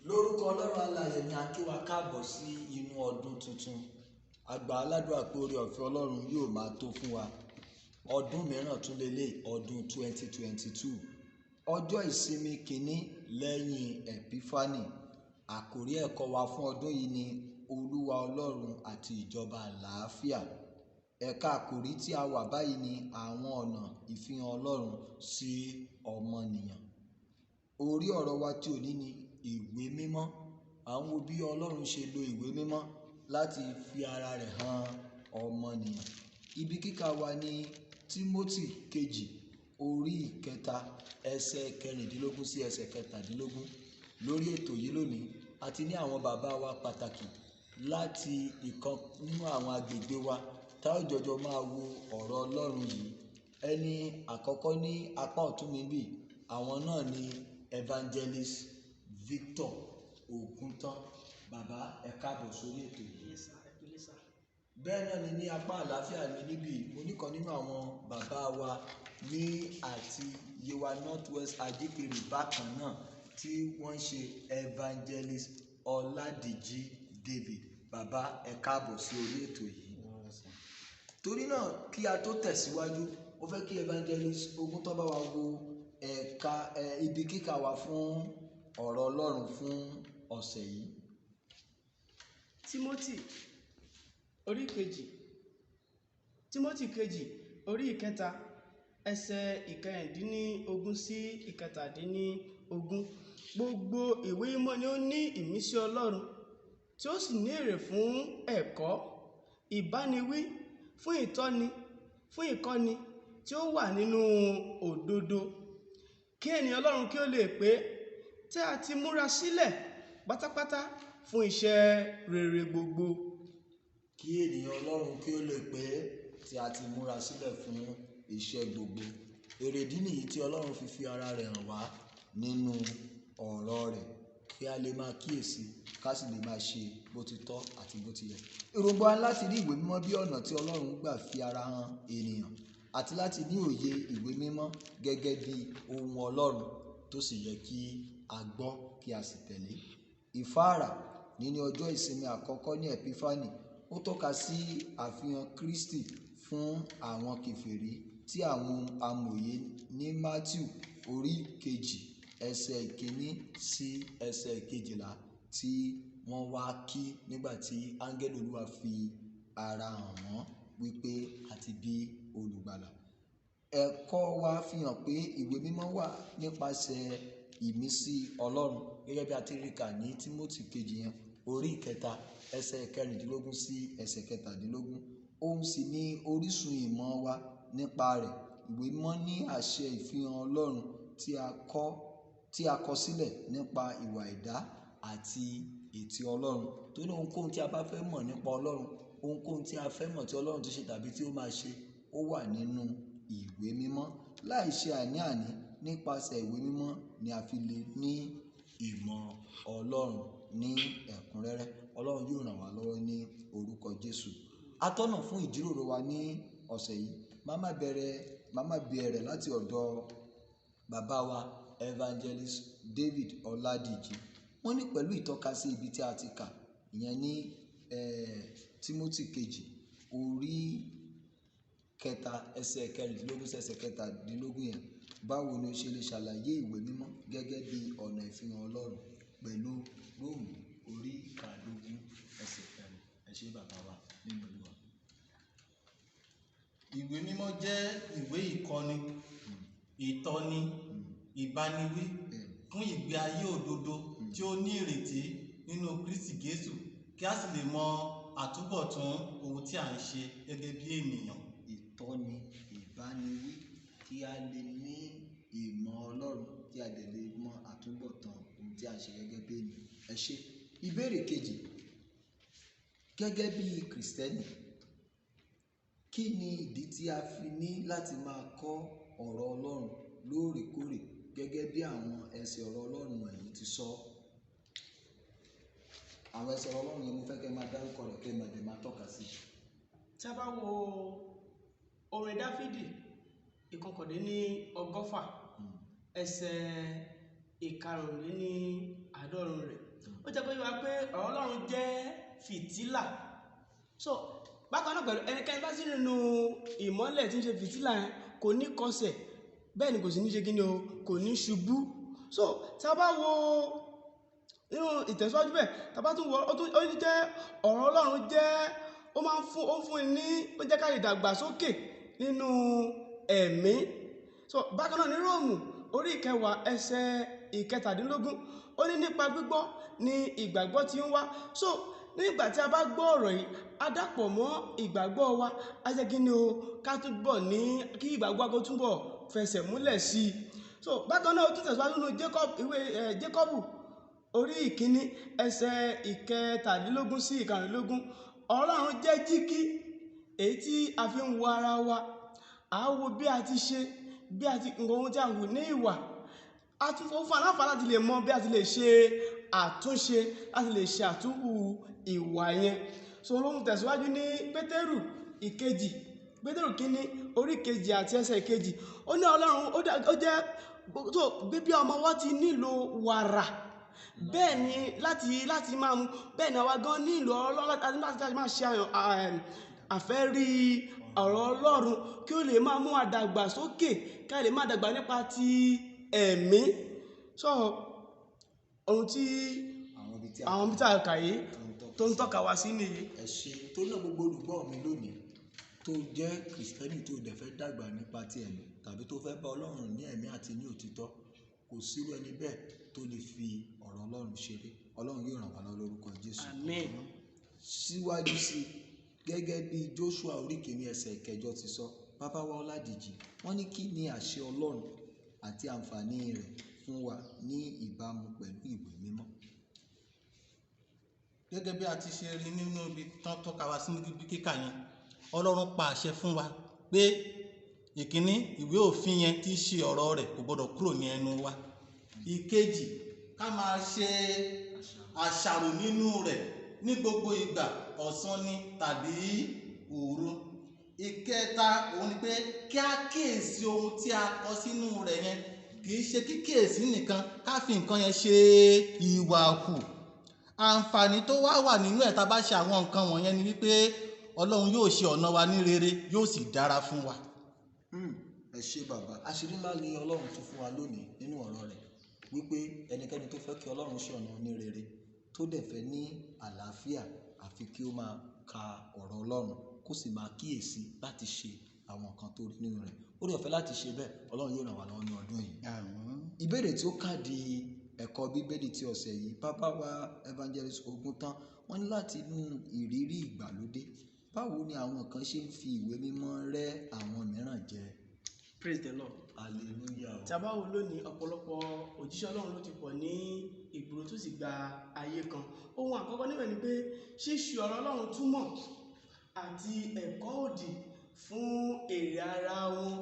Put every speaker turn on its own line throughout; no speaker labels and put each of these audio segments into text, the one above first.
Lórúkọ Ọlọ́run alààyè ni a kí wa káàbọ̀ sí inú ọdún tuntun. A gbà á ládùúrà pé oore ọ̀fẹ́ Ọlọ́run yóò máa tó fún wa. Ọdún mìíràn tún lélẹ̀, ọdún 2022. Ọjọ́ ìsinmi kìíní lẹ́yìn Ẹ̀pífánì. Àkórí ẹ̀kọ́ wa fún ọdún yìí ni Olúwa Ọlọ́run àti ìjọba àlàáfíà. Ẹ̀ka àkórí tí a wà báyìí ni àwọn ọ̀nà ìfihàn Ọlọ́run sí ọmọnìyàn. Orí ọ̀rọ̀ wa tí òní ni ìwé mímọ́. À ń wo bí Ọlọ́run ṣe lo ìwé mímọ́ láti fi ara rẹ̀ hàn ọmọnìyàn. Ibi kíkà wa ni Tímótì kejì orí ìkẹta ẹsẹ̀ kẹrìndínlógún sí ẹsẹ̀ kẹtàdínlógún. Lórí ètò yìí lónìí, a ti ní àwọn bàbá wa pàtàkì láti ìkan nínú àwọn agbègbè wa tá ó jọjọ máa wo ọ̀rọ̀ Ọlọ́run yìí. Ẹni àkọ́kọ́ ní apá ọ̀tún mi bí, àwọn náà ni Evangelist Victor Ògúntán. Bàbá, ẹ káàbọ̀ sórí ètò yìí.
Yes, sir. Ẹ kúlé, sir.
Bẹ́ẹ̀ náà ni ní apá àlàáfíà mi níbí, mo níkan nínú àwọn bàbá wa ní àti Yewa North West Ajíkiri bákan náà tí wọ́n ń ṣe Evangelist Ọládìjí David. Bàbá, ẹ káàbọ̀ sí orí ètò yìí. Torí náà, kí a tó tẹ̀síwájú, mo fẹ́ kí Evangelist Ògúntán bá wa wo ẹ̀ka ibi kíkà wa fún ọ̀rọ̀ Ọlọ́run fún ọ̀sẹ̀ yìí.
Tímótì orí kejì, Tímótì kejì orí ìkẹta ẹsẹ̀ ìkẹrìndínlógún sí ìkẹtàdínlógún. Gbogbo ìwé mímọ́ ni ó ní ìmísí Ọlọ́run, tí ó sì ní èrè fún ẹ̀kọ́, ìbániwí, fún ìtọ́ni, fún ìkọ́ni tí ó wà nínú òdodo, kí ènìyàn Ọlọ́run kí ó lè pé, tí a ti múra sílẹ̀ pátápátá fún iṣẹ́ rere gbogbo.
Kí ènìyàn Ọlọ́run kí ó lè pé, tí a ti múra sílẹ̀ fún iṣẹ́ gbogbo. Èrèdí nìyí tí Ọlọ́run fi fi ara rẹ̀ hàn wá nínú ọ̀rọ̀ rẹ̀, kí a lè máa kíyèsi, ká sì lè máa ṣe bó ti tọ́ àti bó ti yẹ. Èròǹgbà wa láti rí ìwé mímọ́ bí ọ̀nà tí Ọlọ́run gbà fi ara hàn ènìyàn, àti láti ní òye ìwé mímọ́ gẹ́gẹ́ bí ohun Ọlọ́run tó sì yẹ kí a gbọ́ kí a sì tẹ̀lé. Ìfáàrà nínú ọjọ́ ìsinmi àkọ́kọ́ ní Ẹ̀pífánì ó tọ́ka sí àfihàn Kristi fún àwọn kèfèrí tí àwọn amòye ní Matthew orí kejì ẹsẹ̀ ìkíní sí ẹsẹ̀ ìkejìlá tí wọ́n wá kí nígbà tí áńgẹ́lì Olúwa fi ara hàn wọ́n wípé a ti bí olùgbàlà. Ẹ̀kọ́ wa fi hàn pé ìwé mímọ́ wà nípasẹ̀ ìmísí Ọlọ́run gẹ́gẹ́ bí a ti rí kà ní Tímótì kejì yẹn orí ìkẹta ẹsẹ̀ kẹrìndínlógún sí ẹsẹ̀ kẹtàdínlógún. Òun sì ní orísun ìmọ̀ wa nípa rẹ̀. Ìwé mímọ́ ní àṣẹ ìfihàn Ọlọ́run tí a kọ sílẹ̀ nípa ìwà ẹ̀dá àti ètí Ọlọ́run. Torí ohunkóhun tí a bá fẹ́ mọ̀ nípa Ọlọ́run, ohunkóhun tí a fẹ́ mọ̀ tí Ọlọ́run ti ṣe tàbí tí ó máa ṣe, ó wà nínú ìwé mímọ́. Láì ṣe àní-àní, nípasẹ̀ ìwé mímọ́ ni a fi lè ní ìmọ̀ Ọlọ́run ní ẹ̀kúnrẹ́rẹ́. Ọlọ́run yóò ràn wá lọ́wọ́ ní orúkọ Jésù. Atọ́nà fún ìjíròrò wa ní ọ̀sẹ̀ yìí, màá má bẹ̀rẹ̀ láti ọ̀dọ̀ bàbá wa Evangelist David Ọládìjí. Wọ́n ní pẹ̀lú ìtọ́kasí ibi tí a ti kà, ìyẹn ní Tímótì kejì orí kẹta ẹsẹ̀ kẹrìndínlógún sí ẹsẹ̀ kẹtàdínlógún yẹn, báwo ni o ṣe lè ṣàlàyé ìwé mímọ́ gẹ́gẹ́ bí ọ̀nà ìfihàn Ọlọ́run pẹ̀lú Róòmù orí kàdógún ẹsẹ̀ kẹrin? Ẹ ṣé bàbá wa nínú Olúwa.
Ìwé mímọ́ jẹ́ ìwé ìkọ́ni, ìtọ́ni, ìbániwí fún ìgbé ayé òdodo tí ó ní ìrètí nínú Kristi Jésù, kí a sì lè mọ àtúbọ̀tán ohun tí à ń ṣe gẹ́gẹ́ bí ènìyàn.
Ìtọ́ni, ìbániwí, kí a lè ní ìmọ̀ Ọlọ́run, kí a lè lè mọ àtúbọ̀tán ohun tí à ń ṣe gẹ́gẹ́ bí ènìyàn. Ẹ ṣé. Ìbéèrè kejì, gẹ́gẹ́ bí Krìstẹ́nì, kí ni ìdí tí a fi ní láti máa kọ́ ọ̀rọ̀ Ọlọ́run lóòrèkóòrè gẹ́gẹ́ bí àwọn ẹsẹ̀ ọ̀rọ̀ Ọlọ́run wọ̀nyí ti sọ? Àwọn ẹsẹ̀ ọ̀rọ̀ Ọlọ́run yẹn mo fẹ́ kí ẹ máa dárúkọ rẹ̀ kí ẹ máa dẹ̀ máa tọ́ka sí.
Tí a bá wo orin Dáfídì ìkọkàndínní ọgọ́fà ẹsẹ̀ ìkarùnléní àádọ́rùn rẹ̀. fìtílà. So bákan náà pẹ̀lú ẹnikẹ́ni bá sí nínú ìmọ́lẹ̀ tí ń ṣe fìtílà yẹn kò ní kọsẹ̀, bẹ́ẹ̀ ni kò sì ní ṣe kíni o, kò ní ṣubú. So tí a bá wo nínú ìtẹ̀síwájú bẹ́ẹ̀, tá a bá tún wọ ó tún ó jẹ́ ọ̀rọ̀ Ọlọ́run jẹ́ ó máa ń fún ó ń fún ní ó jẹ́ ká lè dàgbàsókè nínú ẹ̀mí. So bákan náà ní Róòmù orí ìkẹwàá ẹsẹ̀ ìkẹtàdínlógún, ó ní nípa gbígbọ́ ni ìgbàgbọ́ ti ń wá. So nígbà tí a bá gbọ́ ọ̀rọ̀ yìí, a dàpọ̀ mọ́ ìgbàgbọ́ wa, a jẹ́ kí ni o, ká túbọ̀ ní kí ìgbàgbọ́ wa kó túbọ̀ fẹsẹ̀ múlẹ̀ sí i. So bákan náà ó tún tẹ̀síwájú nínú Jacob ìwé Jákọ́bù orí ìkíní ẹsẹ̀ ìkẹtàdínlógún sí ìkarùnlélógún, Ọlọ́run jẹ́ jígí èyí tí a fi ń wo ara wa, à á wo bí a ti ṣe, bí a ti nǹkan ohun tí a hù ní ìwà, a tún fún aláǹfààní láti lè mọ bí a ti lè ṣe àtúnṣe, láti lè ṣe àtúnwò ìwà yẹn. So olóhùn tẹ̀síwájú ní Pétérù ìkejì, Pétérù kínní orí kejì àti ẹsẹ̀ ìkejì, ó ní Ọlọ́run ó jẹ́ tó bí ọmọ wa ti nílò wàrà, bẹ́ẹ̀ ni láti máa mu, bẹ́ẹ̀ ni àwa gan nílò Ọlọ́run láti máa ṣe àfẹ́rí ọ̀rọ̀ Ọlọ́run kí ó lè máa mú wa dàgbà sókè, kí a lè máa dàgbà nípa ti ẹ̀mí. So ohun tí
àwọn ibi tí
àwọn ibi tí a kà yìí tó ń tọ́ka wá sí nìyí.
Ẹ ṣé tó náà gbogbo olùgbọ́ mi lónìí tó jẹ́ kìrìsìtẹ́nì tó dẹ̀ fẹ́ dàgbà nípa ti ẹ̀mí tàbí tó fẹ́ bá Ọlọ́run ní ẹ̀mí àti ní òtítọ́, kò sírú ẹni bẹ́ẹ̀ tó lè fi ọ̀rọ̀ Ọlọ́run ṣeré. Ọlọ́run yóò ràn wá lọ́wọ́ lórúkọ Jésù.
Àmín.
Síwájú sí gẹ́gẹ́ bí Joshua orí kìíní ẹsẹ̀ ìkẹjọ ti sọ, bàbá wa Ọládìjì wọ́n ní kí ni àṣẹ Ọlọ́run àti àǹfààní rẹ̀ fún wa ní ìbámu pẹ̀lú ìwé mímọ́.
Gẹ́gẹ́ bí a ti ṣe rí nínú ibi tán tọ́ka wa sí níbi kíkà yẹn, Ọlọ́run pa àṣẹ fún wa pé ìkíní ìwé òfin yẹn tí í ṣe ọ̀rọ̀ rẹ̀ kò gbọdọ̀ kúrò ní ẹnu wa. Ìkejì, ká máa ṣe àṣàrò nínú rẹ̀ ní gbogbo ìgbà, ọ̀sán ni tàbí òru. Ìkẹta òun ni pé kí á kíyèsí ohun tí a kọ sínú rẹ̀ yẹn, kì í ṣe kíkíyèsí nìkan, ká fi nǹkan yẹn ṣe ìwà hù. Àǹfààní tó wá wà nínú ẹ̀ tá a bá ṣe àwọn nǹkan wọ̀nyẹn ni wípé Ọlọ́run yóò ṣe ọ̀nà wa ní rere, yóò sì dára fún wa.
Ẹ ṣé bàbá, àṣírí ńlá ni Ọlọ́run tún fún wa lónìí nínú ọ̀rọ̀ rẹ̀ wípé ẹnikẹ́ni tó fẹ́ kí Ọlọ́run ṣe ọ̀nà ní rere tó dẹ̀ fẹ́ ní àlàáfíà, àfi kí ó máa ka ọ̀rọ̀ Ọlọ́run kó sì máa kíyèsí láti ṣe àwọn nǹkan tó rí nínú rẹ̀. Ó dẹ̀ fẹ́ láti ṣe bẹ́ẹ̀, Ọlọ́run yóò ràn wá lọ́wọ́ ní ọdún yìí.
Àmín.
Ìbéèrè tí ó kàdí ẹ̀kọ́ Bíbélì ti ọ̀sẹ̀ yìí, bàbá wa Evangelist Ògúntán, wọ́n ní láti inú ìrírí ìgbàlódé, báwo ni àwọn kan ṣe ń fi ìwé mímọ́ rẹ́ àwọn mìíràn jẹ?
Praise the Lord.
Hallelujah.
Tí a bá wò lónìí, ọ̀pọ̀lọpọ̀ òjíṣẹ́ Ọlọ́run ló ti pọ̀ ní ìgboro tó sì gba ayé kan. Ohun àkọ́kọ́ níbẹ̀ ni pé ṣíṣe ọ̀rọ̀ Ọlọ́run túmọ̀ àti ẹ̀kọ́ òdì fún èrè ara wọn,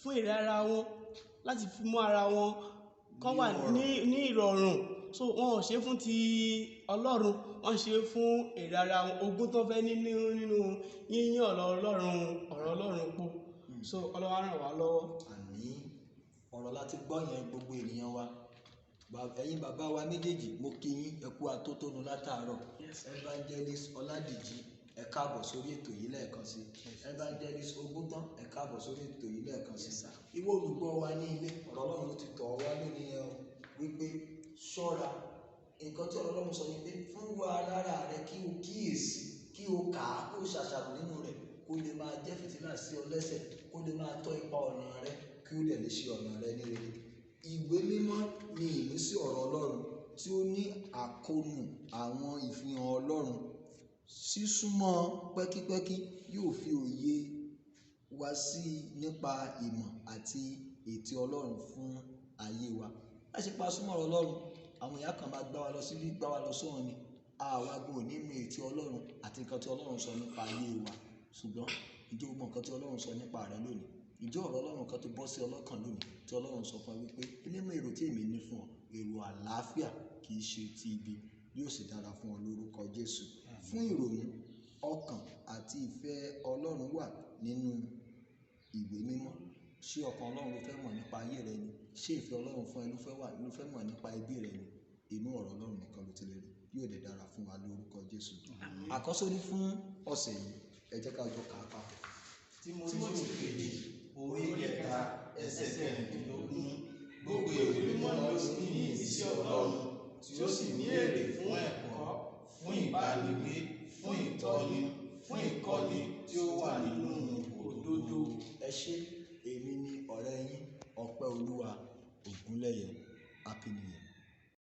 fún èrè ara wọn láti fi mú ara wọn kán wà ní ìrọ̀rùn. So wọn ò ṣe fún ti Ọlọ́run, wọ́n ṣe fún èrè ara wọn, ogún tó fẹ́ ní nínú yíyín ọ̀rọ̀ Ọlọ́run, ọ̀rọ̀ Ọlọ́run po. So Ọlọ́run á ràn wá lọ́wọ́.
Àmín. Ọ̀rọ̀ láti gbọ́ yẹn gbogbo ènìyàn wa. Ẹ̀yin bàbá wa méjèèjì, mo kí yín, ẹ kú atótónu látàárọ̀. Evangelist Ọládìjì, ẹ káàbọ̀ sórí ètò yìí lẹ́ẹ̀kan sí. Evangelist Ògúntán, ẹ káàbọ̀ sórí ètò yìí lẹ́ẹ̀kan sí. Ìwọ olùgbọ́ wa ní ilé, ọ̀rọ̀ Ọlọ́run ló ti tọ̀ wá lónìí yẹn o, wípé ṣọ́ra. Nǹkan tí ọ̀rọ̀ Ọlọ́run sọ ni pé fún wa lára rẹ kí o kíyèsí, kí o kà á, kó o ṣàṣàrò nínú rẹ̀, kó lè máa jẹ́ fìtílà sí ọ lẹ́sẹ̀, kó lè máa tọ́ ipa ọ̀nà rẹ, kí ó dẹ̀ lè ṣe ọ̀nà rẹ ní rere. Ìwé mímọ́ ni ìmísí ọ̀rọ̀ Ọlọ́run tí ó ní àkóónú àwọn ìfihàn Ọlọ́run. Sísúnmọ́ pẹ́kípẹ́kí yóò fi òye wá sí nípa ìmọ̀ àti ètò Ọlọ́run fún ayé wa. Láti pa súnmọ́ ọ̀rọ̀ Ọlọ́run, àwọn ìyá kan máa gbá wa lọ síbí, gbá wa lọ sọ́hun ni. Àwa gan ò ní mọ ètò Ọlọ́run àti nǹkan tí Ọlọ́run sọ nípa ayé wa. Ṣùgbọ́n ǹjẹ́ o mọ nǹkan tí Ọlọ́run sọ nípa rẹ lónìí? Ǹjẹ́ ọ̀rọ̀ Ọlọ́run kan ti bọ́ sí ọ lọ́kàn lónìí tí Ọlọ́run sọ fún ẹ wípé èmi mọ èrò tí èmi ní fún ọ, èrò àlàáfíà kì í ṣe ti ibi, yóò sì dára fún ọ lórúkọ Jésù. Fún ìrònú ọkàn àti ìfẹ́ Ọlọ́run wà nínú ìwé mímọ́. Ṣé ọkàn Ọlọ́run ló fẹ́ mọ̀ nípa ayé rẹ ni? Ṣé ìfẹ́ Ọlọ́run fún ẹ ló fẹ́ wà, ló fẹ́ mọ̀ nípa ẹbí rẹ ni? Inú ọ̀rọ̀ Ọlọ́run nìkan ló ti lè rí. Yóò dẹ̀ dára fún wa lórúkọ Jésù. Àkọ́sórí fún ọ̀sẹ̀ yìí, ẹ jẹ́ ká jọ kà á papọ̀.
Tímótì kejì orí kẹta ẹsẹ̀ 16. Gbogbo ìwé mímọ́ ni ó sì ní ìmísí Ọlọ́run, tí ó sì ní èrè fún ẹ̀kọ́, fún ìbániwí,